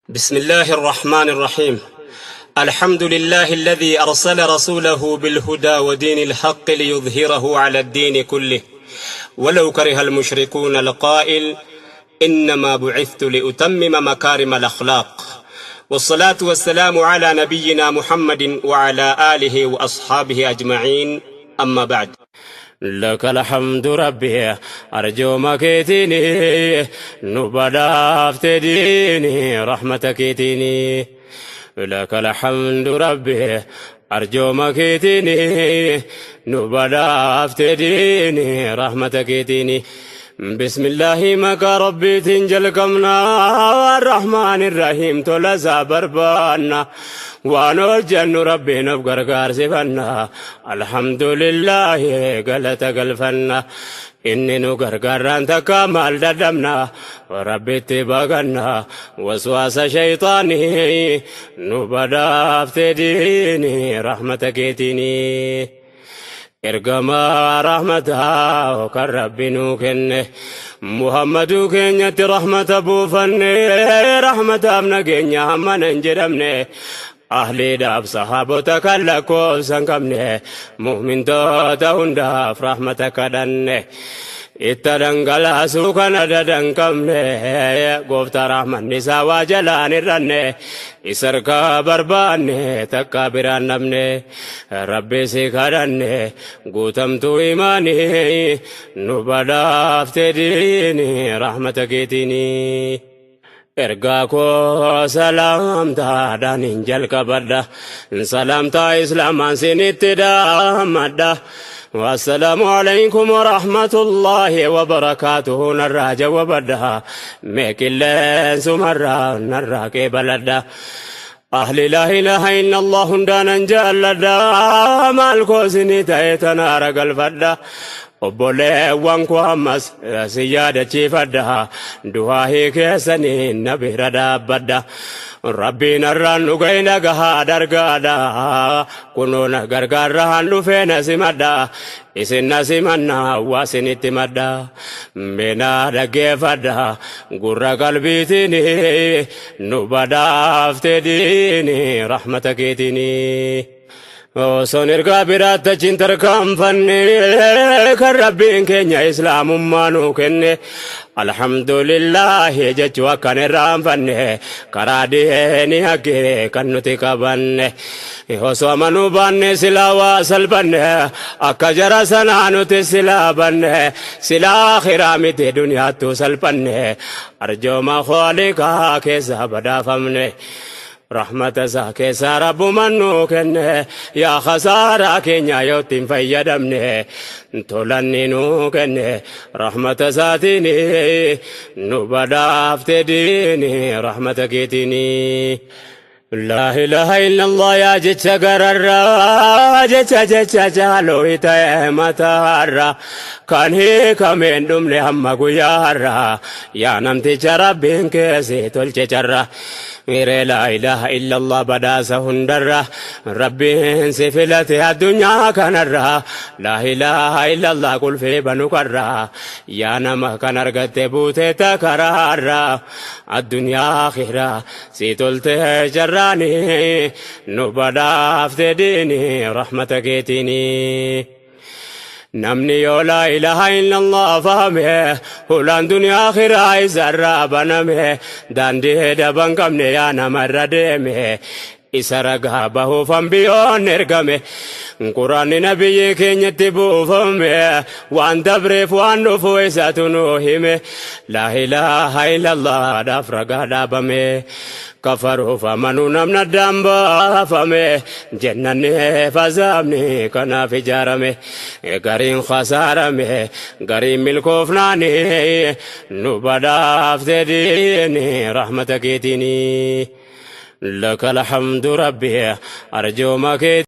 بسم الله الرحمن الرحيم. الحمد لله الذي أرسل رسوله بالهدى ودين الحق ليظهره على الدين كله ولو كره المشركون، القائل: إنما بعثت لأتمم مكارم الأخلاق. والصلاة والسلام على نبينا محمد وعلى آله وأصحابه أجمعين. أما بعد، لك الحمد ربي، arjooma keetiin nu badhaafte diini rahmata keetiin. لك الحمد ربي، arjooma keetiin nu badhaafte diini rahmata keetiin. بسم الله، maqaa rabbiitiin jalqabna، الرحمن الرحيم، tola isaa barbaanna، waan hojjennu rabbiin of gargaarsifanna. الحمد لله galata galfanna، inni nu gargaarraan takka maal dadhabna? Rabbitti baqanna waswaasa shayxaanii. Nu badhaafte diini rahmata keetiini. Ergamaa rahmataa kan rabbi nuu kenne, Muhammaduu keenyatti rahmata buufanne. Rahmataaf nageenya hammana hin jedhamne, ahliidhaaf sahaabota kan lakkoofsa hin qabne, mu'mintoota hundaaf rahmata kadhanne. Itta dhangalaasuu kan adada hin qabne, gooftaa rahmanni isaa waa jalaan hir'anne, isa harkaa barbaanne takka biraan dhabne. Rabbi si kadhanne guutamtuu imaanii. Nu badhaafte diini rahmata keetiini. Ergaa koo salaamtaadhaan hin jalqabadha, salaamtaa islaamaan sinitti dhaammadha. والسلام عليكم ورحمة الله وبركاته. نرى جوابدا ميكلين سمرا نرى كبلدا. أهل لا إله إلا الله hundaanan jaalladha. Maal koo isinii ta'e tanaara galfadha? Obboleewwan koo, ammas si yaadachiifadha, du'aa keessanii na bira dhaabbadha. Rabbiin har'aan dhugee nagahaa dargaadha, kunoo na gargaarraan dhufee na simadha. Isin na simanna waa isinitti madda, minaa dhaggeeffadha gurra qalbiitiin. Nu badhaafte diini rahmata keetiin. Osoon ergaa biraatti achiin tarkaanfanne, kan rabbiin keenya islaamummaa nuu kenne, alhamdulillaahi jechuu akkan irraanfanne, karaa diinii haqqee kan nuti qabanne. Osoo amanuu baanne silaa waa salphanne, akka jara sanaa nuti silaa banne, silaa akhiraa miti duniyaattuu salphanne. Arjooma khooliqaa keessa badhaafamne, rahmata isaa keessaa rabbuman nuu kenne. Yaa khasaaraa keenya yoo ittiin fayyadamne, tolanni nuu kenne rahmata isaatiin. Nu badhaafte diini rahmata keetiin. لا إله إلا الله yaa jecha gararraa, jecha jecha jaaloo ta'e mataarra, kan hiikameen dhumne hamma guyyaa har'aa. Yaa namticha rabbiin keessi tolche carra miree, لا إله إلا الله badhaasa hundarra, rabbiin si filate addunyaa kanarra. لا إله إلا الله qulfii banu karra, yaa nama kan argatte buute takaraarra, addunyaa akhiraa si tolte jarraani. Nu badhaafte diini rahmata keetiini. Namni yoo لا إله إلا الله fahame, hulaan duniyaa akhiraa isarraa baname. Daandii daban qabne yaa namarra deeme, isa ragaa bahuuf ambiyoon ergame. Quraanni nabiyyi keenyatti buufame, waan dabreef waan dhufu isatu nu hime. لا إله إلا الله dhaaf ragaa dhaabame, kafaruuf amanuu namna addaan baafame. Jennanni fazaabni kanaaf ijaarame, gariin khasaarame, gariin milkoofnaani. Nu badhaafte diini rahmata keetiini. لك الحمد ربي، arjooma keetii.